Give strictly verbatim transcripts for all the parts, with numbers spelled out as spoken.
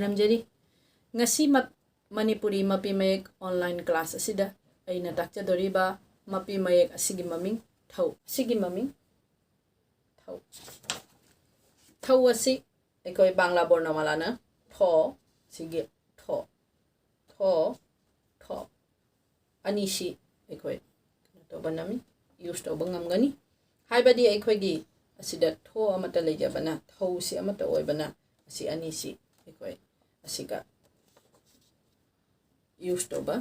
ꯅꯝꯖꯔꯤ꯫ ꯉꯁꯤ ꯃ-, ꯃꯅꯤꯄꯨꯔꯤ ꯃꯄꯤ ꯃꯌꯦꯛ online class ꯑꯁꯤꯗ ꯑꯩꯅ ꯇꯥꯛꯆꯗꯣꯔꯤꯕ ꯃꯄꯤ ꯃꯌꯦꯛ ꯑꯁꯤꯒꯤ ꯃꯃꯤꯡ ꯊꯧ꯫ ꯑꯁꯤꯒꯤ ꯃꯃꯤꯡ ꯊꯧ꯫ ꯊꯧ ꯑꯁꯤ ꯑꯩꯈꯣꯏ ꯕꯥꯡꯂꯥ ꯕꯣꯔꯅꯃꯥꯂꯥꯅ ꯊꯣ, ꯁꯤꯒꯤ ꯊꯣ, ꯊꯣ, ꯊꯣ꯫ ꯑꯅꯤꯁꯤ ꯑꯩꯈꯣꯏ ꯀꯩꯅꯣ ꯇꯧꯕ ꯉꯝꯃꯤ, use ꯇꯧꯕ ꯉꯝꯒꯅꯤ꯫ ꯍꯥꯏꯕꯗꯤ ꯑꯩꯈꯣꯏꯒꯤ ꯑꯁꯤꯗ ꯊꯣ ꯑꯃꯠꯇ ꯂꯩꯖꯕꯅ, ꯊꯧꯁꯤ ꯑꯃꯠꯇ ꯑꯣꯏꯕꯅ, ꯑꯁꯤ ꯑꯅꯤꯁꯤ ꯑꯩꯈꯣꯏ ꯑꯁꯤꯒ use ꯇꯧꯕ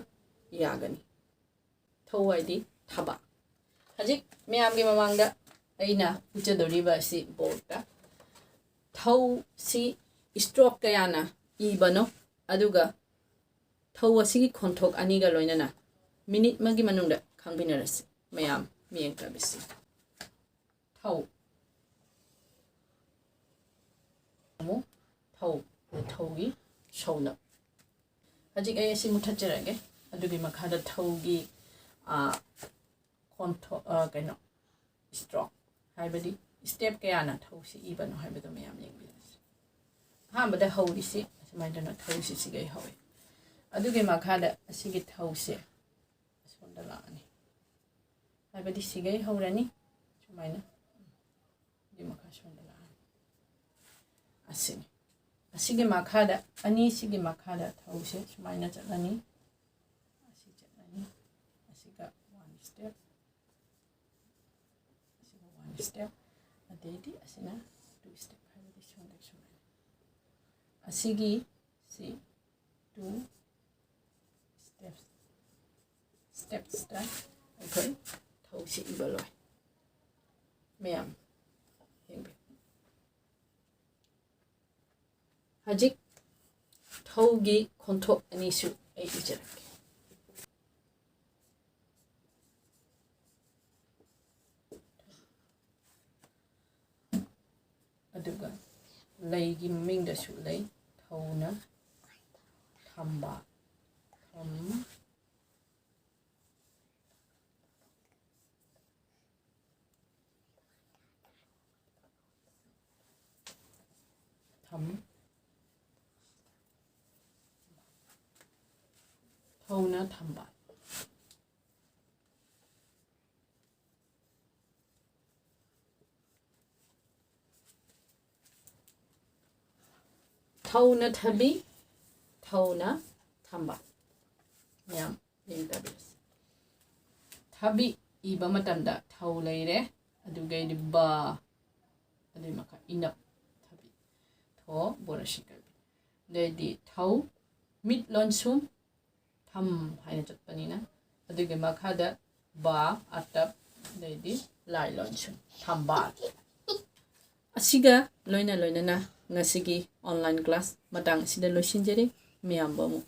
ꯌꯥꯒꯅꯤ꯫ ꯊꯧ ꯍꯥꯏꯗꯤ ꯊꯕꯥꯛ꯫ ꯍꯧꯖꯤꯛ ꯃꯌꯥꯝꯒꯤ ꯃꯃꯥꯡꯗ ꯑꯩꯅ ꯎꯠꯆꯗꯧꯔꯤꯕ ꯑꯁꯤ boardꯇ ꯊꯧꯁꯤ stroke ꯀꯌꯥꯅ ꯏꯕꯅꯣ, ꯑꯗꯨꯒ ꯊꯧ ꯑꯁꯤꯒꯤ ꯈꯣꯟꯊꯣꯛ ꯑꯅꯤꯒ ꯂꯣꯏꯅꯅ minute ꯑꯃꯒꯤ ꯃꯅꯨꯡꯗ ꯈꯪꯃꯤꯟꯅꯔꯁꯤ ꯃꯌꯥꯝ ꯃꯤꯠꯌꯦꯡ ꯇꯥꯕꯤꯁꯤ꯫ ꯊꯧ꯫ ꯑꯃꯨꯛ ꯊꯧ, ꯊꯧꯒꯤ ꯁꯧꯅꯞ꯫ ꯍꯧꯖꯤꯛ ꯑꯩ ꯑꯁꯤ ꯃꯨꯊꯠꯆꯔꯒꯦ꯫ ꯑꯗꯨꯒꯤ ꯃꯈꯥꯗ ꯊꯧꯒꯤ, ꯑ, ꯈꯣꯟꯊꯣꯛ, ꯑ, ꯀꯩꯅꯣ, stroke, ꯍꯥꯏꯕꯗꯤ step ꯀꯌꯥꯅ ꯊꯧꯁꯤ ꯏꯕꯅꯣ ꯍꯥꯏꯕꯗꯣ ꯃꯌꯥꯝ ꯌꯦꯡꯕꯤꯔꯁꯤ꯫ ꯑꯍꯥꯟꯕꯗ ꯍꯧꯔꯤꯁꯤ ꯑꯁꯨꯃꯥꯏꯅ ꯇꯧꯅ ꯊꯧꯁꯤ ꯁꯤꯒꯩ ꯍꯧꯋꯤ꯫ ꯑꯗꯨꯒꯤ ꯃꯈꯥꯗ ꯑꯁꯤꯒꯤ ꯊꯧꯁꯦ ꯑꯁꯣꯝꯗ ꯂꯥꯛꯑꯅꯤ꯫ ꯍꯥꯏꯕꯗꯤ ꯁꯤꯒꯩ ꯍꯧꯔꯅꯤ, ꯁꯨꯃꯥꯏꯅ꯫ ꯑꯗꯨꯒꯤ ꯃꯈꯥ ꯁꯣꯝꯗ ꯂꯥꯛꯑꯅꯤ꯫ ꯑꯁꯤꯅꯤ꯫ ꯑꯁꯤꯒꯤ ꯃꯈꯥꯗ, ꯑꯅꯤꯁꯤꯒꯤ ꯃꯈꯥꯗ ꯊꯧꯁꯦ ꯁꯨꯃꯥꯏꯅ ꯆꯠꯂꯅꯤ꯫ ꯑꯁꯤ ꯆꯠꯂꯅꯤ꯫ ꯑꯁꯤꯒ one step, ꯑꯁꯤꯒ one step, ꯑꯗꯩꯗꯤ ꯑꯁꯤꯅ two step, ꯍꯥꯏꯕꯗꯤ ꯁꯣꯝꯗ ꯁꯨꯃꯥꯏꯅ꯫ ꯑꯁꯤꯒꯤ ꯁꯤ two steps, stepsꯇ ꯑꯩꯈꯣꯏ ꯊꯧꯁꯤ ꯏꯕ ꯂꯣꯏ꯫ ꯃꯌꯥꯝ ꯌꯦꯡꯕꯤꯌꯨ꯫ ꯍꯧꯖꯤꯛ ꯊꯧꯒꯤ ꯈꯣꯟꯊꯣꯛ ꯑꯅꯤꯁꯨ ꯑꯩ ꯏꯖꯔꯛꯀꯦ꯫ ꯑꯗꯨꯒ ꯂꯩꯒꯤ ꯃꯃꯤꯡꯗꯁꯨ ꯂꯩ꯫ ꯊꯧꯅ ꯊꯝꯕ, ꯊꯝ, ꯊꯝ, ꯊꯧꯅ ꯊꯝꯕꯥꯜ꯫ ꯊꯧꯅ ꯊꯕꯤ, ꯊꯧꯅ ꯊꯝꯕꯥꯜ꯫ ꯃꯌꯥꯝ ꯌꯦꯡꯗꯕꯤꯔꯁꯤ꯫ ꯊꯕꯤ ꯏꯕ ꯃꯇꯝꯗ ꯊꯧ ꯂꯩꯔꯦ, ꯑꯗꯨꯒꯩꯗꯤ ꯕ, ꯑꯗꯨꯏ ꯃꯈꯥ ꯏꯅꯞ ꯊꯕꯤ, ꯊꯣ ꯕꯣꯔꯁꯤ ꯀꯕꯤ꯫ ꯑꯗꯩꯗꯤ ꯊꯧ, ꯃꯤꯠ ꯂꯣꯟꯁꯨꯝ, ꯊꯝ ꯍꯥꯏꯅ ꯆꯠꯄꯅꯤꯅ꯫ ꯑꯗꯨꯒꯤ ꯃꯈꯥꯗ ꯕꯥ, ꯑꯇꯞ, ꯑꯗꯩꯗꯤ ꯂꯥꯏ ꯂꯣꯟꯁꯨꯝ, ꯊꯝꯕꯥꯜ꯫ ꯑꯁꯤꯒ ꯂꯣꯏꯅ ꯂꯣꯏꯅꯅ ꯉꯁꯤꯒꯤ online class ꯃꯇꯥꯡ ꯑꯁꯤꯗ ꯂꯣꯏꯁꯤꯟꯖꯔꯤ꯫ ꯃꯌꯥꯝꯕꯨ ꯑꯃꯨꯛ